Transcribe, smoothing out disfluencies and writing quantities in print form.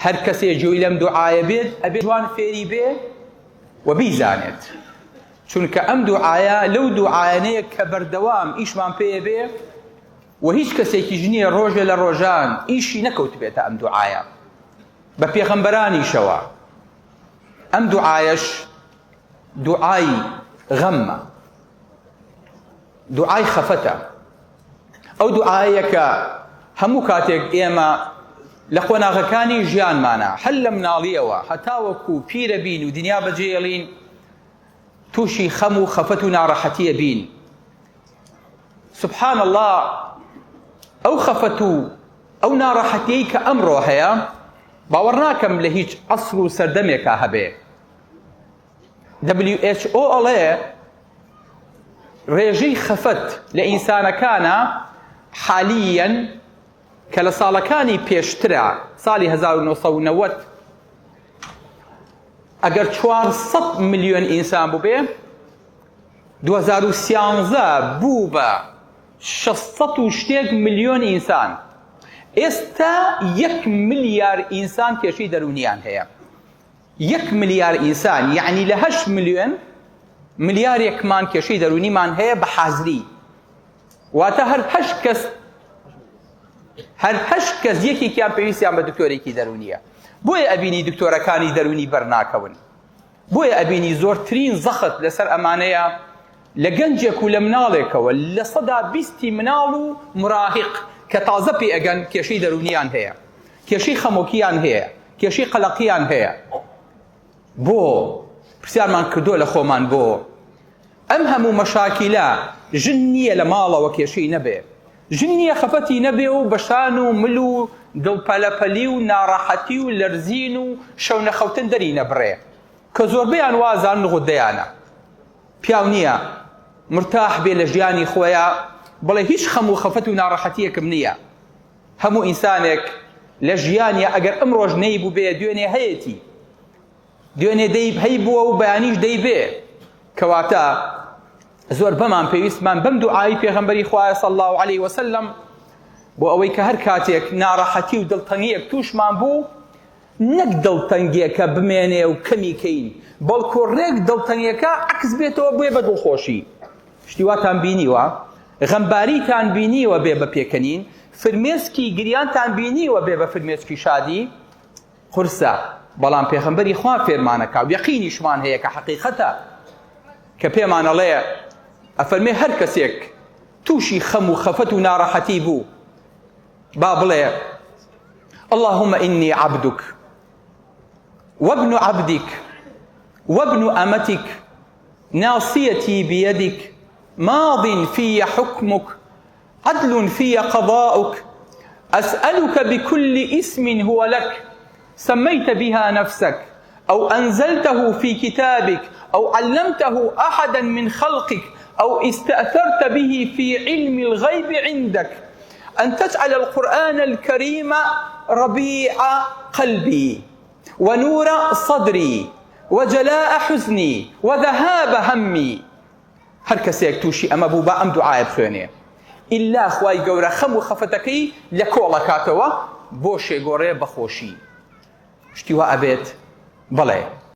هەر کەسێ گوێی لەم دوعایە بێت ئەبێ جوان فێری بێ و بیزانێت چونکە ئەم دوعایە لەو دوعایانەیە کە بەردەوام ئیشمان پێ بێ و هیچ کەسێکیش نییە ڕۆژێ لە ڕۆژان ئیشی نەکەوتبێتە ئەم دوعایە بە پێغەمبەرانیشەوە ئەم دوعایەش دوعای غەمە دوعای خەفەتە ئەو دوعایە کە هەموو کاتێک ئێمە لە قۆناغەکانی ژیانمانە هەر لە مناڵیەوە هەتاوەکو پیرە بین و دنیا بەجێڵین تووشی خەم و خەفەت و ناڕەحەتیە بین سبحان الله ئەو خەفەت و ئەو ناڕەحەتیەی کە ئەمڕۆ هەیە باوەڕ ناکەم لە هیچ عەسر و سەردەمێکا هەبێ WHO ئەڵێ ڕێژەی خەفەت لە ئینسانەکانە حالیەن کە لە ساڵەکانی پێشترا ساڵی 1990 ئەگەر 400 ملیۆن ئینسان بووبێ 2013 بوو بە 600 و شتێک ملیۆن ئینسان ئێستا یەک ملیار ئینسان کێشەی دەروونیان هەیە یەک ملیار ئینسان یەعنی لە هەشت ملیۆن ملیارێکمان کێشەی دەروونیمان هەیە بە حازری واتە هەر هەشت کەس هەر هەشت کەس یەکێکیان پێویستیان بە دکتۆرێکی دەروونیە بۆیە ئەبینی دکتۆرەکانی دەروونی بەرناکەون بۆیە ئەبینی زۆرترین زەخت لەسەر ئەمانەیە لە گەنجێک و لە مناڵێکەوە 20% مناڵ و مراهق کە تازە پێ ئەگەن کێشەی دەروونیان هەیە کێشەی خەمۆکیان هەیە کێشەی قەلەقیان هەیە بۆ پرسیارمان کردووە لە خۆمان بۆ ئەم هەموو مەشاکیلە ژن نییە لە ماڵەوە کێشەی نەبێ ژن نییە خەفەتی نەبێ و بەشان و مل و دڵپەلەپەلی و ناڕەحەتی و لەرزین و شەونەخەوتن دەری نەبڕێ کە زۆربەیان وازان غودەیانە پیاو نییە مرتاح بێ لە ژیانی خۆیان بڵێ هیچ خەم و خەفەت و ناڕەحەتیەکم نییە هەموو ئینسانێک لە ژیانیا ئەگەر ئەمڕۆش نەیبووبێ دوێنێ هەیەتی دوێنێ دەی هەیبووە و بەیانیش دەیبێ کەواتە زۆربەمان پێویستمان بەم دوعای پێغەمبەری خوایە صلی الله علیه وسلم بۆ ئەوەی کە هەر کاتێک ناڕەحەتی و دڵتەنگیەک تووشمان بوو نەک دڵتەنگیەکە بمێنێ و کەمی کەین بەڵکو ڕێک دڵتەنگیەکە عەکس بێتەوە بێ بە دڵخۆشی شتی واتان بینیوە؟ غەمباریتان بینیوە بێ بە پێکەنین؟ فرمێسکی گریانتان بینیوە بێ بە فرمێسکی شادی؟ قورسە بەڵام پێغەمبەری خوا فێرمانەکا و یەقینیشمان هەیە کە حەقیقەتە کە پێمان ئەڵێ ئەفەرمێ هەر کەسێک تووشی خەم و خەفەت و ناڕەحەتی بوو با بڵێ اللهم إني عبدك وابن عبدك وابن أمتك ناصيتي بيدك ماض في حكمك عدل في قضاؤك أسألك بكل اسم هو لك سميت بها نفسك أو أنزلته في كتابك أو علمته أحدا من خلقك أو استأثرت به في علم الغيب عندك أن تجعل القرآن الكريم ربيع قلبي ونور صدري وجلاء حزني وذهاب همي هەر کەسێک تووشی ئەمە بوو با ئەم دوعایە بخوێنێ ئیلا خوای گەورە خەم و خەفەتەکەی لە کۆڵەکاتەوە بۆ شێگۆڕێ بەخۆشی شتی وا ئەبێت بەڵێ.